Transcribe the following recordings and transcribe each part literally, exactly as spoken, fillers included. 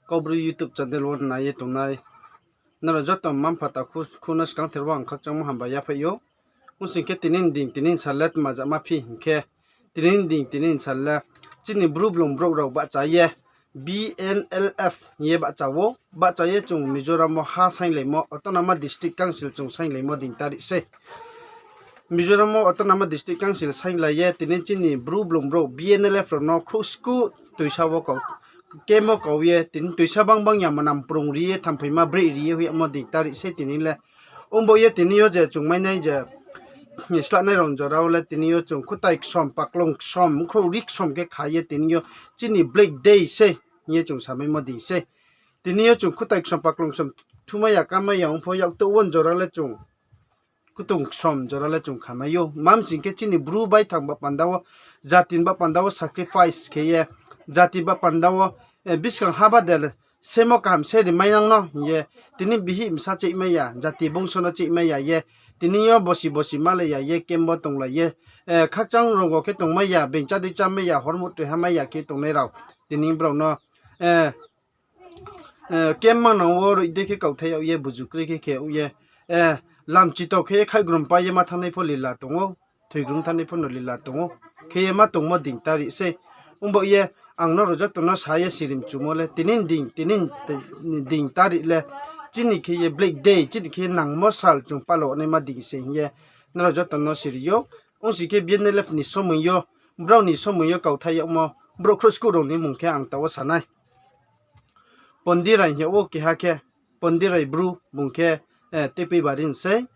Kaubru YouTube channel wo nai ye tongnai nrao joto mma-mpha takhu khu no skangther wo ang khakchangmo hambai yaphaih ou. Ong sing khe tini ni ding, tini ni sal le tma jama phi hing khe, tini ni ding, tini ni sal le chini Bru blung brouh rao bahcha ye B N L F hing ye bahcha ou. Bahcha ye chung Mizoram wo ha sainglaimo, Autonomous District Council chung sainglaimo ding tarik sei. Mizoram wo Autonomous District Council sainglai ye tini chini Bru blung brouh B N L F rao no khrouh skuh toisa wo kau, camp wo kau ye tini toisa bangbang ya manam prung ri ye thamphaima breh ri ye hoih yagmo ding tarik sei tini le. Ongbaoh ye tini yo je chung mainai je, ni slanai rao jora wo le tini yo chung khutai ksom paklung ksom, khrouh ri ksom khe kha ye tini yo chini Black Day sei hing ye chung samaimo ding sei. Tini yo chung khutai ksom paklung ksom thumai ya, kamai ya ong pho, yaktouh wo jora le chung khutung ksom jora le chung khamai ou. Mam sing khe chini Bru baithang ba panda wo, jati ni ba panda wo sacrifice khe ye, jati ba panda wo, eh, buskang ha ba de le semo kaham se rimai nang no hing ye, tini bihih bsa cheihmai ya, jati bongso no cheihmai ya ye, tini yo bosi bosi malai ya ye, camp wo tonglai ye, eh, khakchang rong wo khe tongmai ya, being chádei chámai ya, hormuh toi hamai ya khe tongnai rao, tini brao no, eh, eh, camp manang wo roih dei khe kauthai yag ye, buju kroi khe khe yag ye, eh, lam chito khe ye khaihgrum pai ye ma thanngnai pho lila tong ou, thoigrum thanngnai pho no lila tong ou, khe ye ma tongmo ding tarik sei. Ongbaoh ye ang nrao joto no sa ye sirimchumo le, tini ni ding, tini ni ding tarik le chini khe ye Black Day, chini khe ye nangmo sal chung palo naima ding se hing ye nrao joto no siri ou. Ong sing khe B N L F ni somoing yo, brao ni somoing yo kauthai yagmo brouh khrouh skuh rao ni mmung khe ang taoh wo sa nai. Pondirai hing yag ou keha khe, Pondirai Bru bung khe, eh, Tuipuibari ni sei.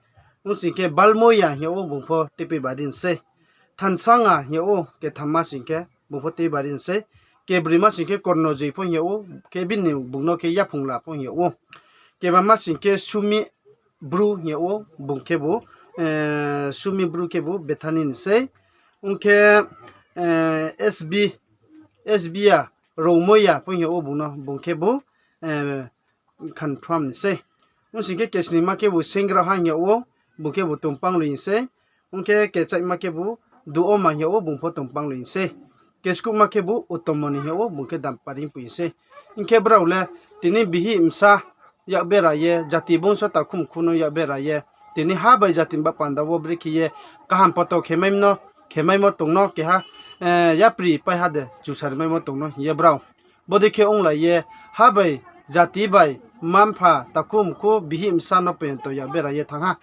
Ong sing khe Balmoya hing yag ou bung pho Tuipuibari ni sei. Thansanga hing yag ou kethamma sing khe bung pho Tuipuibari ni sei. Kebroima sing khe Kornojoi pho hing yag ou, khe bini bung no khe Yaphungla pho hing yag ou. Kebama sing khe Sumi Bru hing yag ou, bung khebu, eh, Sumi Bru khebu Bethani ni sei. Ong khe, eh, S B, S B ya, Romoya pho hing yag ou bung no, bung khebu, eh, Khantham ni sei. Ong sing khe kesnima khebu Sengraha hing yag ou, bung khebu Tongpangloi ni sei. Ong khe kechaihma khebu Duoma hing yag ou, bung pho Tongpangloi ni sei. Keskuhma khebu Uttomoni hing yag ou, bung khe Dampari ni poi ni sei. Ong khe brao le tini bihih bsa yak bera ye, jati bongso takhu mkhu no yak bera ye, tini ha bai jati ni ba panda wo brekhe ye kaham poto khemai no, khemaimo tong no keha, eh, yapri paiha de chusarimaimo tong no hing ye brao bodei khe onglai ye, ha bai, jati bai, mma-mpha, takhu mkhu, bihih bsa no pento yak bera ye thanng ha.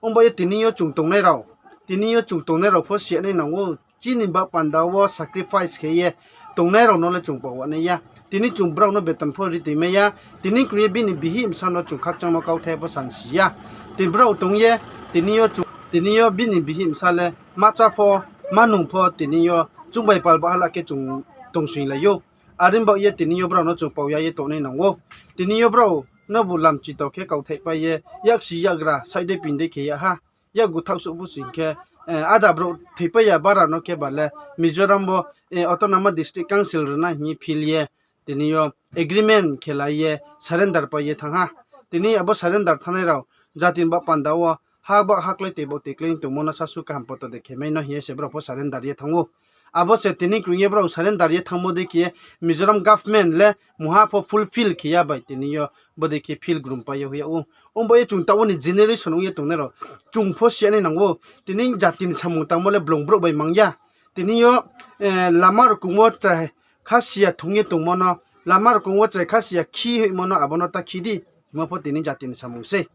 Ongbaoh ye tini yo chung tongnai rao, tini yo chung tongnai rao pho siyanai nang ou, chini ba panda wo sacrifice khe ye tongnai rao no le chung baoh wanai ya. Tini chung brao no beton pho ri toimai ya, tini krung ye bini bihih bsa no chung khakchangmo kauthai pho sansi ya. Tini brao tong ye, tini yo chung, tini yo bini bihih bsa le ma chá pho, ma nung pho, tini yo chung bai pal bahala khe chung tongsoinglai ou. Are baoh ye tini yo brao no chung pao ya ye tongnai nang ou. Tini yo brao nobu lam chito khe kauthaihpai ye, yaksi yakgra, saih dei ping dei khe ya ha. Yakgu thaohsuh phuh sing khe, eh, ada brouh thoipai ya bara no khe ba le Mizoram wo, eh, Autonomous District Council rina hing ye phil ye, tini yo agreement khelai ye surrender pai ye thanng ha. Tini abo surrender thanngnai rao jati ni ba panda wo ha ba haklái toi bo toi klái tongmo no sasu kaham poto de khemai no hing ye se brao pho surrender ye thanng ou. Abo se tini krung ye brao surrender ye thanngmo dei khe ye Mizoram government le mungha pho fulfill khe ya bai tini yo bodei khe phil grum pai ye hoih yag ou. Ongbaoh ye chung taoh wo ni generation ong ye tongnai rao chung pho siyanai nang ou. Tini jati ni samung tangmo le blung brouh bai mang ya. Tini yo, eh, lama rokong wo chrai khasiya thung ye tongmo no, lama rokong wo chrai khasiya khi hoihmo no abo no ta khi di, hingmo pho tini jati ni samung sei.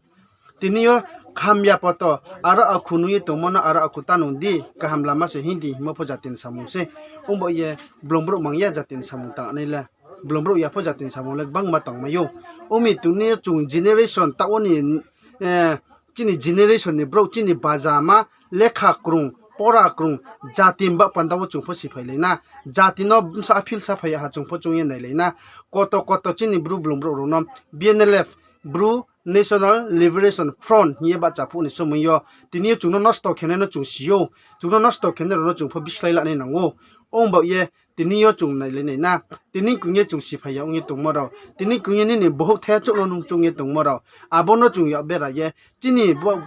Tini yo hamya poto, aro akhu nung ye tongmo no aro akhu ta nung di, kaham lama se hing di, hingmo pho jati ni samung sei. Ongbaoh ye blung brouh mang ya jati ni samung tangnai le, blung brouh ya pho jati ni samung le gbangma tangmai ou. Ong mi tini yo chung generation taoh wo ni, eh, chini generation ni brouh chini bajama lekha krung, pora krung, jati ni ba panda wo chung pho siphailai na. Jati no bsa phil saphai ya ha chung pho chung ye nailai na. Koto koto chini Bru blung brouh rao no B N L F, Bru National Liberation Front hing ye bahcha phuh ni somoing yo tini yo chung no nosto khenai no chung si ou. Chung no nosto khenai rao no chung pho bislái lanai nang ou. Ongbaoh ye Tini yo chung nailai nai na, tini krung ye chung siphai ya ong ye tongmo rao, tini krung ye nini bohouh thai chouh no nung choung ye tongmo rao, abo no chung yak bera ye, chini bo,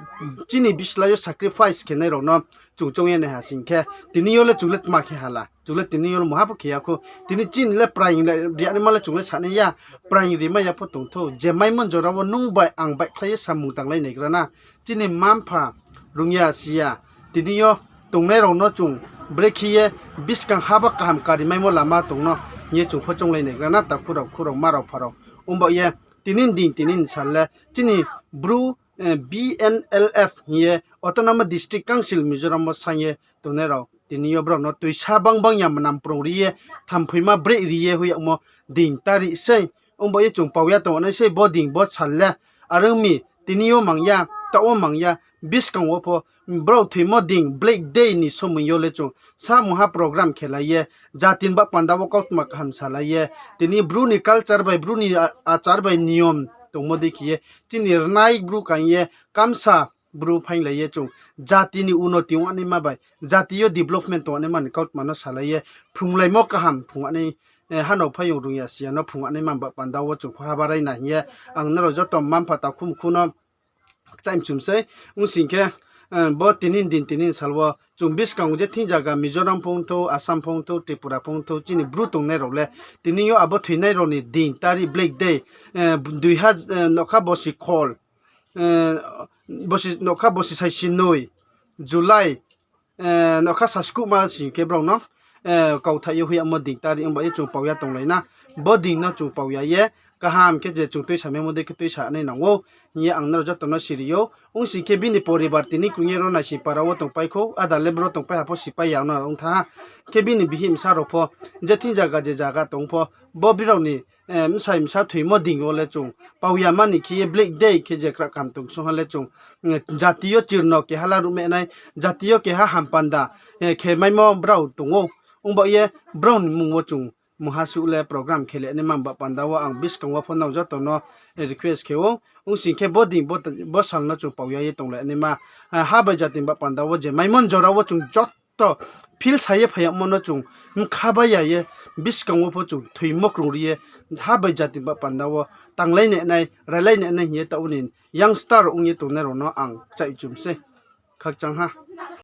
chini bislái yo sacrifice khenai rao no chung choung ye nai ha sing khe, tini yo le chung le tma khe ha la, chung le tini yo le muha pho khe ya khou. Tini chini le praing ri ya naima le chung le sanai ya, praing rimai ya pho tong thou, je maimo jora wo nung bai ang baihkhlai ye samung tanglai naigra na, chini mma-mpha rung ya si ya, tini yo tongnai rao no chung brekhe ye buskang haba kaham karimaimo lama tong no hing ye chung pho chounglai naigra na, takhu rao, khu rao, ma rao, pha rao. Ongba ye tini ni din, tini ni sal le chini Bru, eh, B N L F hing ye Autonomous District Council Mizoram wo saing ye tongnai rao, tini yo brao no tuisa bangbang ya mnam prung ri ye, thamphoi ma breh ri ye hoih yagmo din tari sei. Ongba ye chung pau ya tongnai sei bo din bo sal le. Are ong mi, tini yo mang ya, taoh wo mang ya, buskang wo pho, brao thoimo din Black Day ni somoing yo le chung sa mungha program khelai ye, jati ni bah panda wo kautma kaham salai ye, tini Bru ni culture bai, Bru ni a-, achar bai niyom tongmo dei khe ye, chini rnai Bru kaing ye, kamsa Bru phainglai ye chung jati ni unoti ong naima bai, jati yo development tong naima ni kautma no salai ye, phrunglaimo kaham phrung nai, eh, hanao phaiyong rung ya si ya no phrung naima bah panda wo chung pho haba rai na hing ye, ang nrao joto mma-mpha takhu mkhu no kchaih mchum sei. Ong sing khe, eh, bo tini ni din, tini ni sal wo chung buskang je thing zaga Mizoram pho ong thou, Assam pho ong thou, Tripura pho ong thou, chini Bru tongnai rao le tini yo abo thoinai rao ni din tari Black Day, eh, dui ha, eh, nokha bosi khol, eh, bosi, nokha bosi saisi noi, July, eh, nokha saskuhma sing khe brao no, eh, kauthai yo hoih yagmo din tari ongba ye chung pau ya tonglai na. Bo din no chung pau ya ye, kaham khe je chung tuisamaimo dei khe tuisa nai nang ou hing ye ang nrao joto no siri ou. Ong sing khe bini poribar tini krung ye ro naising para wo tongpai khou, ada le bro tongpai ha pho sipai ya no ong tha ha. Khe bini bihih bsa rao pho, je thing zaga je zaga tong pho, bo brao ni, eh, bsai bsa thoimo din wo le chung pau ya mani khe ye Black Day khe je kra kaham tong song ha le chung, eh, jati yo chirno keha la ruhmeh nai, jati yo keha hampanda, eh, khe maimo brao tong ou. Ongba ye brao ni mmung wo chung muha suh le program khe le naima bah panda wo ang buskang wo pho nrao joto no, eh, request khe ou. Ong sing khe bo din bo, bo sal no chung pau ya ye tonglai naima, eh, ha bai jati bah panda wo je maimo jora wo chung joto feel sa ye phai yagmo no chung mkha bai ya ye, buskang wo pho chung thoimo krung ri ye, ha bai jati bah panda wo tanglai nai nai, railai nai nai hing ye taoh ni youngster ong ye tongnai rao no ang kchaih chum sei. Khakchang ha.